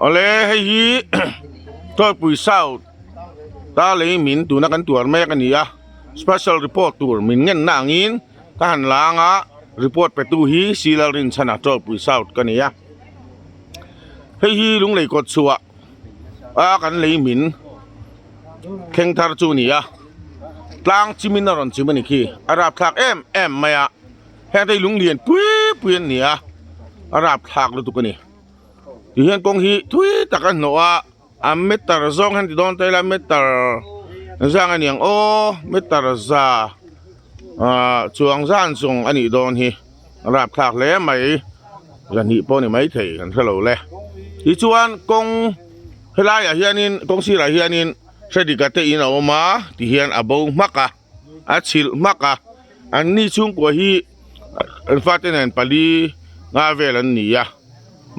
Awle hei hi Tawipui South ta lei min tuna kan tuar mek a ni a special report tur min ngen na angin ka han lang a report pe tu hi Silal Rinchhana Tawipui South ka ni a hei hi Lunglei kawt chhuah a kan lei min thleng thar chu a ni a tlang chimin a rawn chim a ni khi a rapthlak em em mai a heng te hi lung lian pui pui an ni a a rapthlak lutuk a ni ti hian kawng hi thui tak a hnawh a a meter zawng hian ti dawn ta ila meter zang a ni ang aw meter za ah chuang zan zawng a nih dawn hi a rapthlak hle mai zahnih pawh a ni maithei kan hrelo le tichuan kawng helaiah hianin kawng sirah hianin hredika te in a awm a tihian a bo hmak a. a chhilh hmak a an ni chhungkua hi an fate nen pali nga vel an ni a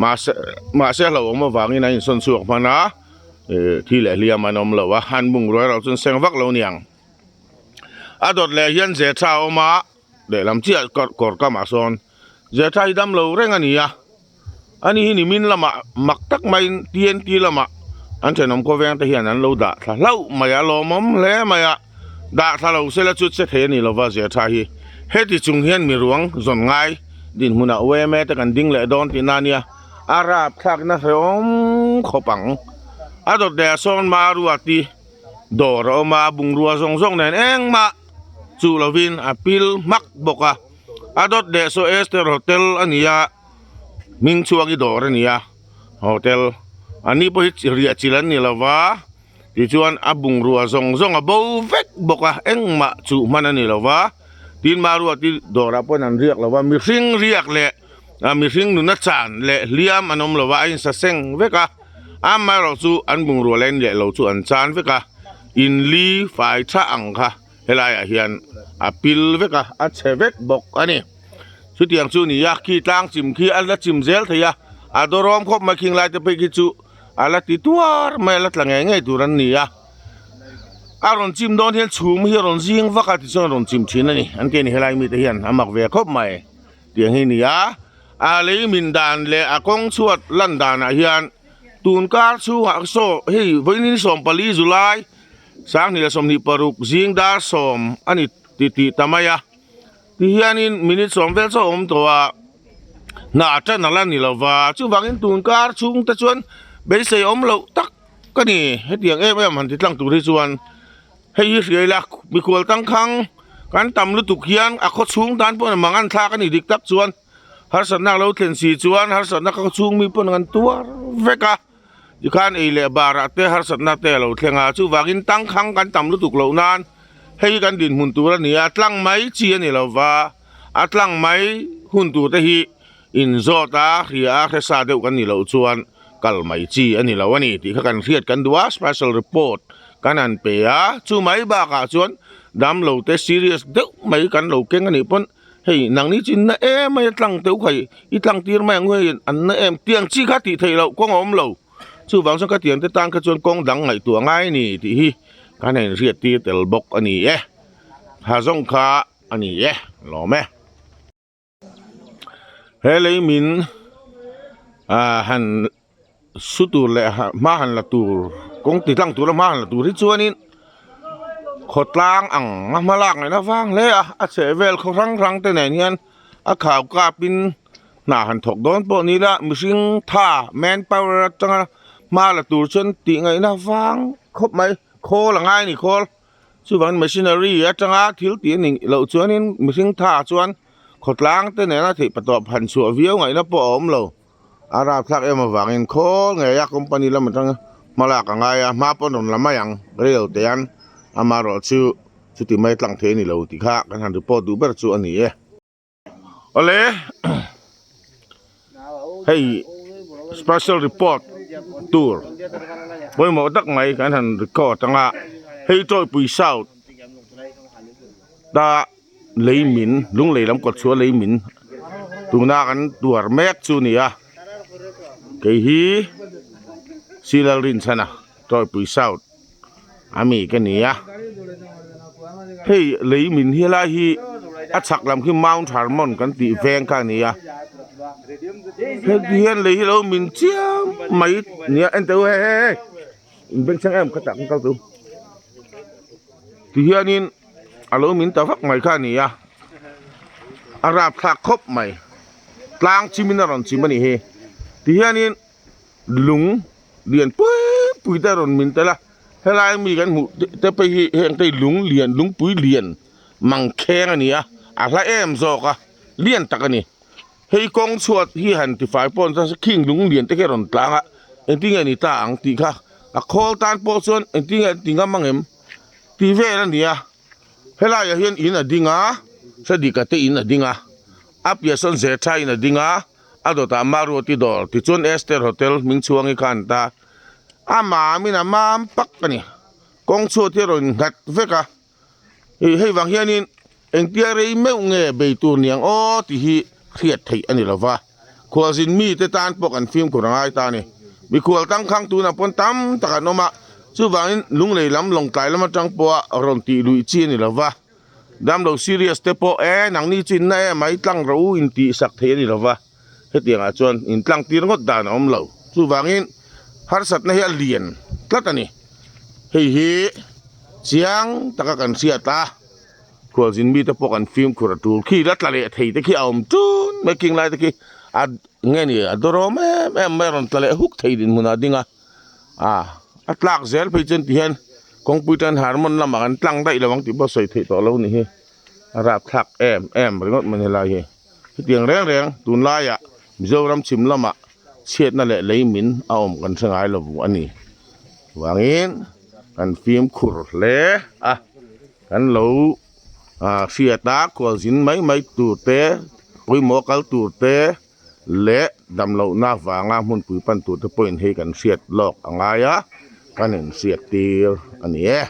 mahse mahse a hlauhawm avangin an insawn chhuak hman a eh thi leh hliam an awm lo a an bungrua erawh chu an seng vak lo niang a dawt leh hian ze tha a awm a lehlam chiah kawr kawr kamah sawn ze tha hi damlo reng a ni a. Ani hi nimin lamah mak tak maiin TNT lamah an thenawm khawveng te hian an lo dah thla hlauh mai a, lawmawm hle mai a, dah thla lo sela chu che thei a ni lova zia tha hi. Heti chung hian mi ruang zawn ngai dinhmunah UMA te kan ding leh dawn tihna a nia, a rapthlakna hrehawm khawp ang. A dawt leh a sawn Maruati dawr a awm a, bungrua zawng zawng nen engmah chuh lovin a pil hmak bawk a, a dawt leh saw Esther Hotel a ni a. Hming chhuak hi dawr a ni a hotel an ni pawh hi riah chilh an ni lo va tichuan a bungrua zawng zawng a bo vek bawk a engmah chuh hman a ni lo va tin Maruati dawrah pawhin an riak lo va mihring riak leh ah mihring nuna chan leh hliam an awm lo va a insaseng vek a amaherawh chu an bungrua leh in leh lo chu an chan vek a in li fai tha ang kha helaiah hian a pil vek a a chhe vek bawk a ni. Chutiang chu ni a, khi tlang chim khi a la chim zel thei a, a dawrawm khawp mai khing lai te phei khi chu a la ti tuar mai a la tla ngei ngei tur an ni a. A rawn chim dawn hian chhum hi a rawn zing vak a tichuan a rawn chim thin a ni. An ke ni helai mite hian a mak ve khawp mai tiang hi ni a. A lei min dan leh a kawng chhuat lan danah hian tun kar chhungah saw hei vawiin 14 July 2026 zing dar sawm a ni ti tih ta mai a. Ti hianin minute sawm vel chu a awm tawh a, hna tan a la ni lo va, chuvangin tun kar chhung te chuan beisei awm loh tak ka ni. Hetiang em em han ti tlang tur hi chuan hei hi hria ila mikhual tangkhang kan tam lutuk hian a khaw chhung tan pawhin a mangan thlak a ni dik tak chuan harsatna a lo thlen si chuan harsatna khaw chhung mi pawhin an tuar vek a. Tikhan ei leh barah te harsatna te a lo thleng a, chuvangin tangkhang kan tam lutuk loh nan hei hi kan dinhmun tur a ni a, tlang mai chi a ni lo va, a tlang mai hun tur te hi inzawt a, hria a, hresa deuh kan nih loh chuan kal mai chi a ni lo a ni tih kha kan hriat kan duh a, special report kan han pe a, chu mai bakah chuan damlo te serious deuh mai kan lo keng a nih pawn Hei nangni chu na em mai a tlang teuh kha i tlang tir mai ang u hei an na em tiang chi kha tih theih loh kawng a awm lo chuvang chuan ka tiang te tan kha chuan kawng dang ngaihtuah ngai a ni tih hi kan han inhriat tir tel bawk a ni e ha zawng kha a ni e lawm e. He lei min ah han Su tur leh hma han la tur kawng ti tlang tura hma han la tur hi chuanin khawtlang ang a hma lak ngaihna vang hle a a chheh vel khaw hrang hrang te nen hian a khau kapin hna han thawk dawn pawh ni ila mihring tha man power atanga hma la tur chuan tih ngaihna vang khawp mai khawl a ngai a ni khawl chuvangin machinery atanga thil tih a nih loh chuanin mihring tha chuan khawtlang te nena theih patawp han chhuah viau ngaihna pawh a awm lo. A rapthlak em avangin khawl ngei a company lam atang hma lak a ngai a hma pawn rawn la mai ang rel te an amaherawh chu chuti mai tlang thei a ni lo tih kha kan han report duh ber chu a ni e. Awle hei special report tur pawimawh tak mai kan han record anga hei Tawipui South ta lei min lunglei lam kawt chhuah lei min tuna kan tuar mek chu a ni a kei hi Silalrinchhana Tawipui South ami ka ni a hei lei min hi helai hi a chhak lam khi Mount Hermon kan tih veng kha a ni a. Heti hian lei hi lo min chiam mai nia en teh u hei hei hei in bengchheng em khatah kan kal teh u tihianin a lo min ta vak mai kha a ni a a rapthlak khawp mai tlang chimin a rawn chim a nih hi tihianin lung lian pui pui te a rawn min tel a helai mi kan hmuh te phei hi heng te hi lung lian lungpui lian mangkheng a ni a a hla em zawk a lian tak a ni. Hei kawng chhuat hi han tifai pawh an chuan khing lung lian te khi a rawn tlang a, engtin nge ni ta ang tih kha a khawl tan pawh chuan engtin nge an ti ngam ang em tih vel a ni a, helaiah hian in a ding a, Sadika te in a ding a, a piah sawn Zetha in a ding a, a dawtah Maruati dawr tichuan Esther Hotel hming chhuang hi kha an ta a, mamin a mam pak a ni, kawng chhuat hi a rawn nghat vek a. Ih hei vang hianin engtia rei meuh nge bei tur niang aw tih hi hriat theih a ni lo va, khualzin mite tan pawh kan fimkhur a ngai ta a ni. Mikhual tangkhang tunah pawn tam tak an awm a, chuvangin lunglei lam lawngtlai lam atang pawha rawn tih luih chi a ni lo va, damlo serious te pawh e nangni chinna e mai tlang ro u intih sak theih a ni lo va, hetiangah chuan intlang tir ngawt dan a awm lo. Chuvangin harsatna hi a lian tlat a ni. Hei hi chiang taka kan hriat a, khualzin mite pawh kan fimkhur a tul khi la tla leh thei te khi a awm tun mai king lai te khi a nge ni a dawrawm em em mai a rawn tla leh huk thei dinhmunah a ding a, ah a tlak zel phei chuan tihian kawngpui tan harmon lamah kan tlang daih lo ang tih pawh sawi theih tawh lo ni hi a rapthlak em em ringawt mai helai hi hetiang reng reng tunlaiah Mizoram chhim lamah chhiatna leh lei min a awm kan hre ngai lo a ni. Vangin kan fimkhur hle a, kan lo ah hriat a khualzin mai mai tur te pawimawh kal tur te leh damlohna vanga hmunpui pan tur te pawhin hei kan hriat lawk a ngai a, kan inhriat tir a ni e.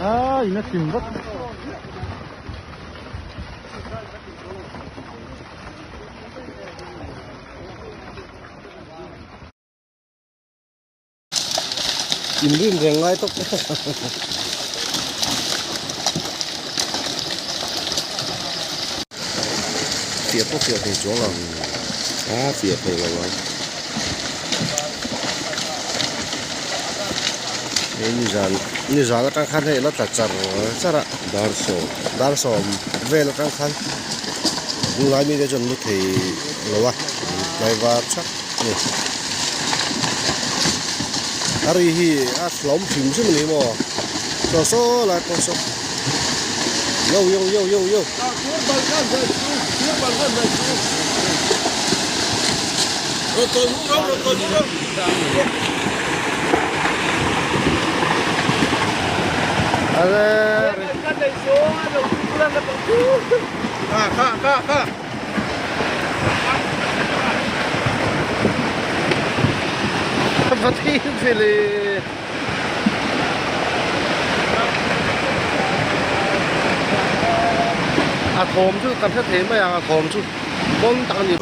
A in a chim vak. In rin reng ngai tawp Fiah pawh fiah thei chuang ang a fiah thei lo ang Hei nizan nizan atang khan hei a la tla char char a dar sawm dar sawm vel atang khan tunlai mite chuan lu thei lo a tlaivar thak a ni a ri hi a hlawm hrim hrim a ni maw saw saw lai pawh saw yo yo yo yo yo. A thawm chu kan hre thei mai ang a thawm chu pawn tak a ni.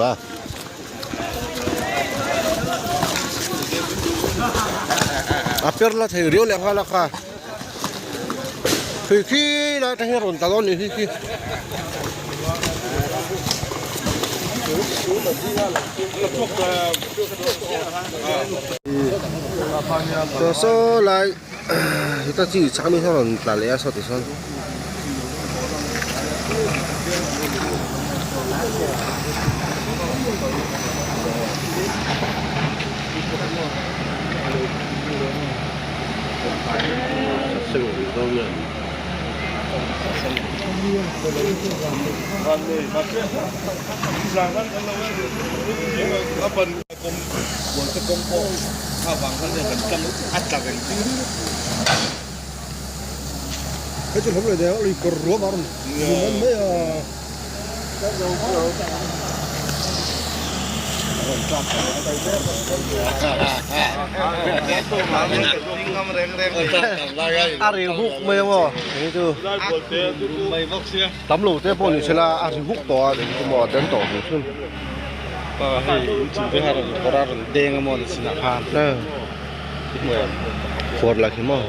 A per la thei riau leh nghal a kha khi khi lai atang hian rawn tla dawn a nih hi khi. Saw saw lai heta chi chak mi hian rawn tla leh a saw ti sawn. Hei chu hlawm leh deuh lui kawr ruam a rawn zum em mai a. A ri huk mai ang aw hei chu tam lo te pawh ni sela a ri huk tawh a eng chu maw a den tawh hrim hrim. Khuar lah khi maw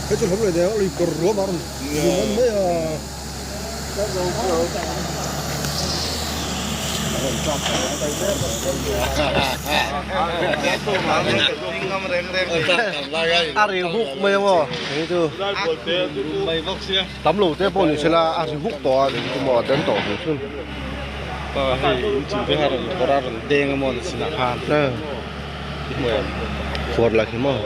Hei chu hlawm leh deuh lui kawr ruam a rawn man mai a. A ri huk mai ang aw hei chu tam lo te pawh ni sela a ri huk tawh a eng chu maw a den tawh hrim hrim. Khuar lah khi maw.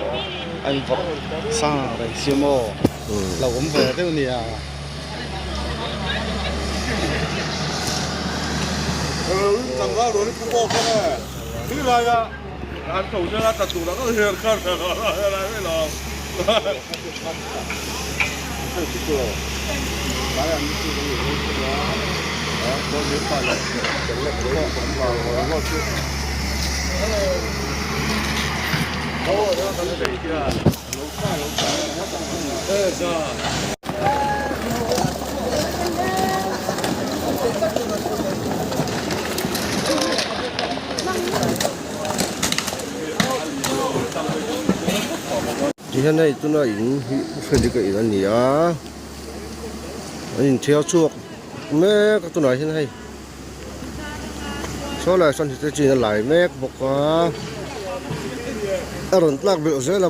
Tihian hei tuna in hi Frederick-a in a ni a an inthiar chhuak mek a tunah hian hei saw lai sawn hi te chin a lai mek bawk a a rawn tlak belh zel a.